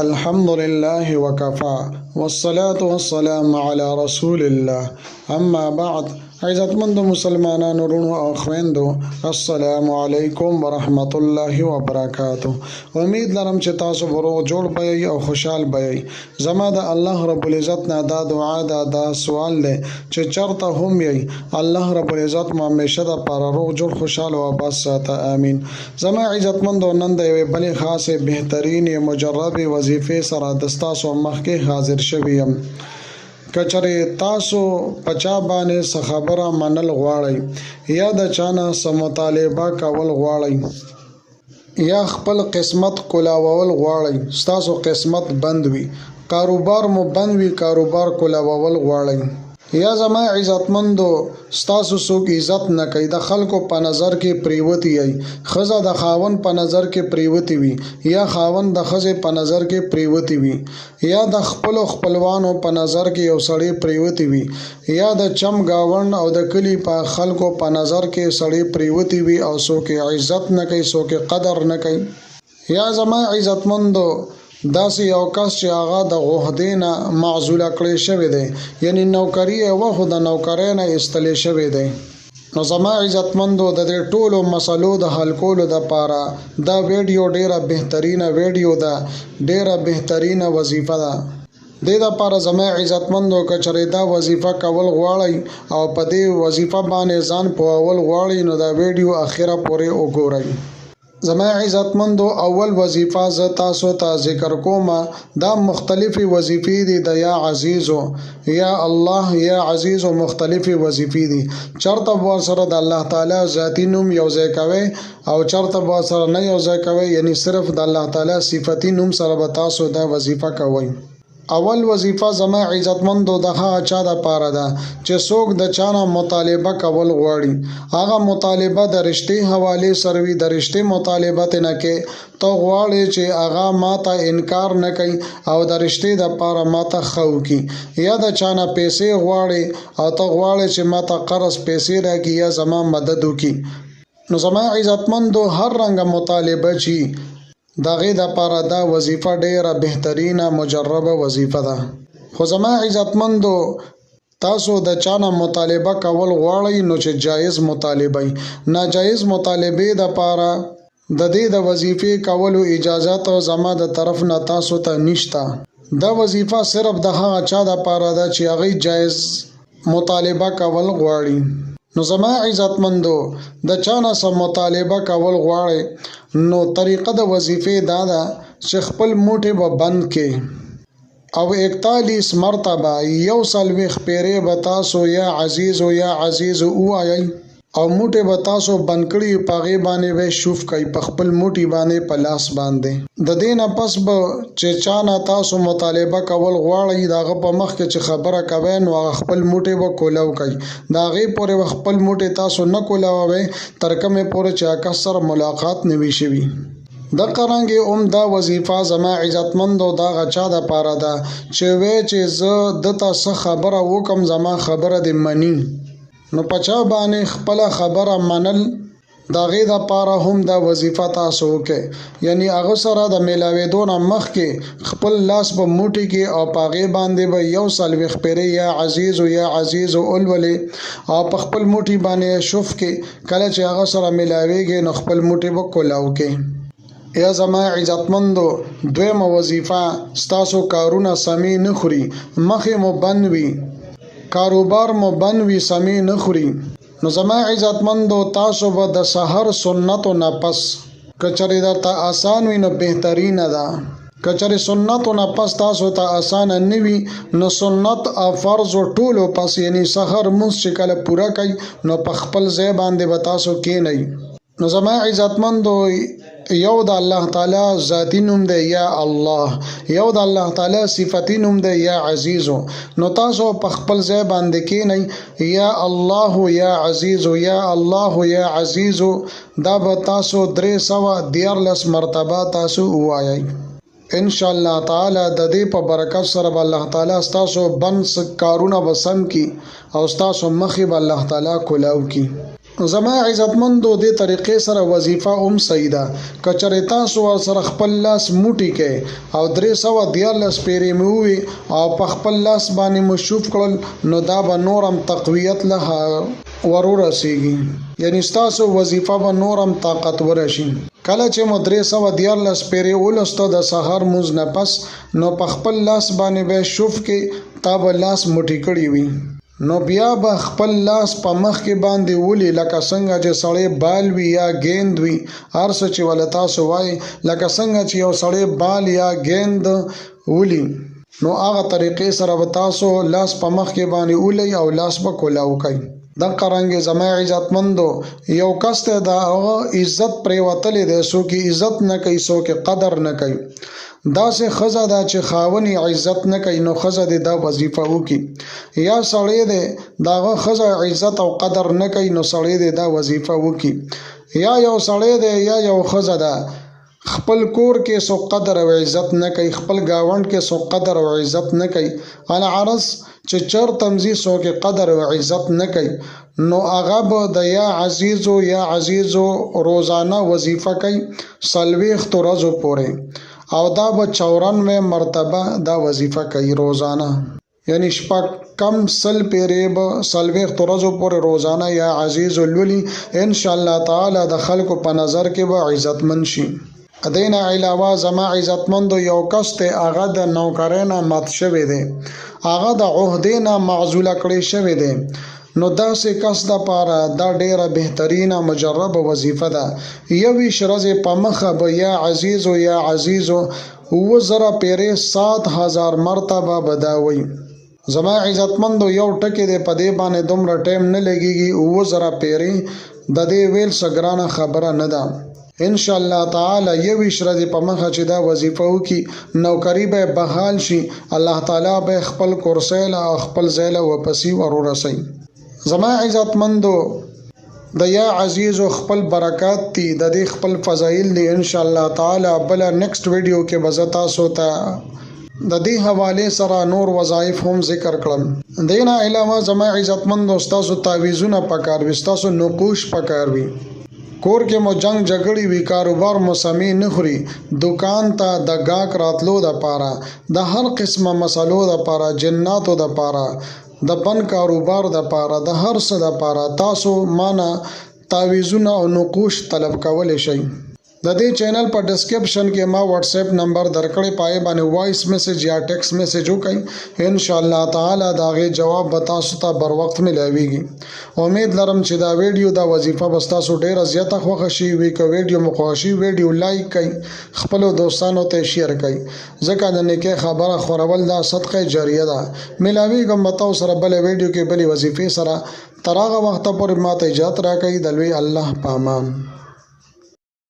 الحمد لله وکفا والصلاة والسلام علی رسول الله اما بعد. عزتمندو مسلمانانو، وروڼو او خويندو، السلام علیکم ورحمت الله وبرکاته. امید لرم چې تاسو به روغ جوړ به یئ او خوشحال به یئ. زما د الله رب العزت نه دا دعا ده، دا سوال دی چې چرته هم یئ، الله رب العزت مو همیشه د پاره روغ جوړ، خوشحال او آباد ساته، امین. زما عزتمندو، نن د یوې بلې خاصې، بهترینې، مجربې وظیفې سره د ستاسو مخکې حاضر شوی یم. که چېرې تاسو په چا باندې څه خبره منل غواړئ، یا د چا نه څه مطالبه کول غواړئ، یا خپل قسمت کولاوول غواړئ، ستاسو قسمت بند وي، کاروبار مو بند وي، کاروبار کولاوول غواړئ، یا زما عزتمندو ستاسو څوک عزت نه کوي، د خلکو په نظر کې پریوتی یئ، ښځه د خاوند په نظر کې پریوتی وي، یا خاوند د ښځې په نظر کې پریوتی وي، یا د خپلو خپلوانو په نظر کې یو سړی پریوتی وي، یا د چم ګاونډ او د کلي په خلکو په نظر کې سړی پریوتی وي او څوک یې عزت نه کوي، څوک یې قدر نه کوي، یا زما عزتمندو داسې یو کس چې هغه د عهدې نه معزوله کړی شوی دی، یعنی نوکري یې وه خو د نوکرۍ نه ایستلی شوی دی، نو زما عزتمندو د دې ټولو مسلو د حل کولو دپاره دا ویډیو ډیره بهترینه ویډیو ده، ډیره بهترینه وظیفه ده. دې دپاره زما عزتمندو که چېرې دا وظیفه کول غواړئ او په دې وظیفه باندې ځان پوهول غواړئ، نو دا ویډیو اخره پورې وګورئ. زما عزتمندو، اول وظیفه زه تاسو ته ذکر کوم. دا مختلفې وظیفې دي د یا عزیزو، یا الله، یا عزیزو مختلفې وظیفې دي. چرته به ورسره د الله تعالی ذاتي نوم یو ځای کوئ او چرته به ورسره نه یو ځای کوئ، یعنی صرف د الله تعالی صفتی نوم سره به تاسو دا وظیفه کوئ. اول وظیفه زما عزتمندو د هغه چا دپاره ده چې څوک د چا نه مطالبه کول غواړي. هغه مطالبه د رشتې حوالې سره وي، د رشتې مطالبه ترې نه کوې، ته غواړې چې هغه ماته انکار نه کوي او د رشتې دپاره ماته ښه وکړي، یا د چا نه پیسې غواړې او ته غواړې چې ماته قرض پیسې راکړي یا زما مدد وکړي. نو زما عزتمندو، هر رنګه مطالبه چې د هغې دپاره دا وظیفه ډیره بهترینه مجربه وظیفه ده. خو زما عزتمندو، تاسو د چا نه مطالبه کول غواړئ نو چې جایز مطالبه وي. ناجایز مطالبې دپاره د دې د وظیفې کولو اجازت زما د طرف نه تاسو ته نشته. دا وظیفه صرف د هغه چا دپاره ده چې هغوی جایز مطالبه کول غواړي. نو زما عزتمندو، د چا نه څه مطالبه کول غواړئ نو طریقه د وظیفې دا ده چې خپل موټی به بند کړئ او 41 مرتبه، 41 پیرې به تاسو یا عزیزو، یا عزیزو ووایئ او موټی به تاسو بند کړي، په هغې باندې به شوف کوئ، په خپل موټي باندې، په لاس باندې. د دې نه پس به چې چا نه تاسو مطالبه کول غواړئ، د هغه په مخ کې چې خبره کوئ نو هغه خپل موټی به کولاو کوي. د هغې پورې به خپل موټی تاسو نه کولاوئ تر کومې پورې چې هغه کس سره ملاقات نه وي شوي. دقه رنګې هم دا وظیفه زما عزتمندو د هغه چا دپاره ده چې وی چې زه ده ته څه خبره وکم زما خبره دې مني. نو په چا باندې خپله خبره منل، د هغې دپاره هم دا وظیفه تاسو وکړئ، یعنی هغه سره د میلاوېدو نه مخکې خپل لاس به موټي کې او په هغې باندې به 41 پیرې یا عزیزو، یا عزیزو ولولې او په خپل موټي باندې یې شف کې. کله چې هغه سره میلاویږي نو خپل موټي به کولاو کې. یا زما عزتمندو، دویمه وظیفه، ستاسو کارونه سمې نه خوري، مخې مو بند وي، کاروبار مو بند وي، سمې نه خوري، نو زما عزتمندو تاسو به د سحر سنتو نه پس، که چېرې درته اسان وي نو بهترینه ده، که چېرې سنتو نه پس تاسو ته اسانه نه وي نو سنت او فرض ټولو پس، یعنی سحر لمونځ چې کله پوره کوي نو په خپل ځای باندې به تاسو کینئ. نو زما عزتمندو، یو د الله تعالی ذاتی نوم دی یا الله، یو د الله تعالی صفتی نوم دی یا عزیزو، نو تاسو په خپل ځای باندې کینئ، یا الله یا عزیزو، یا الله یا عزیزو، دا به تاسو 313 مرتبه تاسو ووایئ. ان شاء الله تعالی د دې په برکت سره به الله تعالی ستاسو بند کارونه به سم کړي او ستاسو مخې به الله تعالی کولاو کړي. زما عزتمندو، دې طریقې سره وظیفه هم صحیح ده. که چېرې تاسو ورسره خپل لاس موټي کړئ او 313 پیرې مې ووي او په خپل لاس باندې مو شوف کړل، نو دا به نور هم تقویت له ورورسیږي، یعنی ستاسو وظیفه به نور هم طاقتوره شي. کله چې مو 313 پیرې ولوسته د سهار مونځ نه پس، نو په خپل لاس باندې به شوف کې تا به لاس موټي کړی وي، نو بیا به خپل لاس په مخ کې باندې ولي، لکه څنګه چې سړی بال وي یا ګیند وي، هر څه چې وله تاسو وایي، لکه څنګه چې یو سړی بال یا ګیند ولي، نو هغه طریقې سره به تاسو لاس په مخ کې باندې ولئ او لاس به کولاو کوئ. دغه رنګ زما عزتمندو، یو کس ته د هغه عزت پرېوتلی دی، څوک یې عزت نه کوي، څوک یې قدر نه کوي، داسې ښځه ده چې خاوند یې عزت نه کوي، نو ښځه دې دا وظیفه وکړي. یا سړی دی، د هغه ښځه عزت او قدر نه کوي، نو سړی دې دا وظیفه وکړي. یا یو سړی دی یا یو ښځه ده، خپل کور کې څوک قدر او عزت نه کوي، خپل ګاونډ کې څوک قدر او عزت نه کوي، العرض چې چرته هم ځي څوک یې قدر او عزت نه کوي، نو هغه به د یا عزیزو یا عزیزو روزانه وظیفه کوي 40 ورځو پورې، او دا به 94 مرتبه دا وظیفه کوي روزانه، یعنی شپږ کم 100 پیرې به 40 ورځو پورې روزانه یا عزیزو لولي. ان شاء الله تعالی د خلکو په نظر کې به عزتمند شي. دې نه علاوه زما عزتمندو، یو کس دی، هغه د نوکرۍ نه مات شوی دی، هغه د عهدې نه معزوله کړی شوی دی، نو داسې کس دپاره دا ډېره بهترینه مجربه وظیفه ده. 21 ورځې په مخه به یا عزیزو یا عزیزو 7000 پیرې 7000 مرتبه به دا وایي. زما عزتمندو، یو ټکی دی، په دې باندې دومره ټایم نه لګېږي. 7000 پیرې د دې ویل څه ګرانه خبره نه ده. ان شاء الله تعالی 21 ورځې په مخه چې دا وظیفه وکړي، نوکري به بحال شي، الله تعالی به خپل کرسۍ له او خپل ځای له واپسي ورورسوي. زما عزتمندو، د یا عزیزو خپل برکات دي، د دې خپل فضایل دي. ان شاء الله تعالی بله نیکسټ ویډیو کې به زه تاسو ته د دې حوالې سره نور وظایف هم ذکر کړم. دې نه علاوه زما عزتمندو، ستاسو تعویذونه پکار وي، ستاسو نقوش پکار وي، کور کې مو جنگ جګړې وي، کاروبار مو سمې نه خوري، دکان ته د ګاک راتلو دپاره، د هر قسمه مسلو دپاره، جناتو دپاره، د بن کاروبار دپاره، د هر څه دپاره تاسو مانه تعویذونه او نقوش طلب کولی شئ. د دې چینل په ډسکرپشن کې ما واتس اپ نمبر درکړی، په هغې باندې وایس میسج یا ټیکس میسج وکړئ، ان شاء الله تعالی د هغې جواب به تاسو ته بر وخت ملاویږي. امید لرم چې دا ویډیو، دا وظیفه به ستاسو ډېره زیاته خوښه شي وي. که ویډیو مو خوښه شي، ویډیو لایک کړئ، خپلو دوستانو ته یې شیر کړئ، ځکه د نیکۍ خبره خورول دا صدقه جاریه ده. ملاویږم به تاسو سره بله ویډیو کې بلې وظیفې سره. تر هغه وخته پورې ما ته اجازه راکړئ. د لوی الله په امان.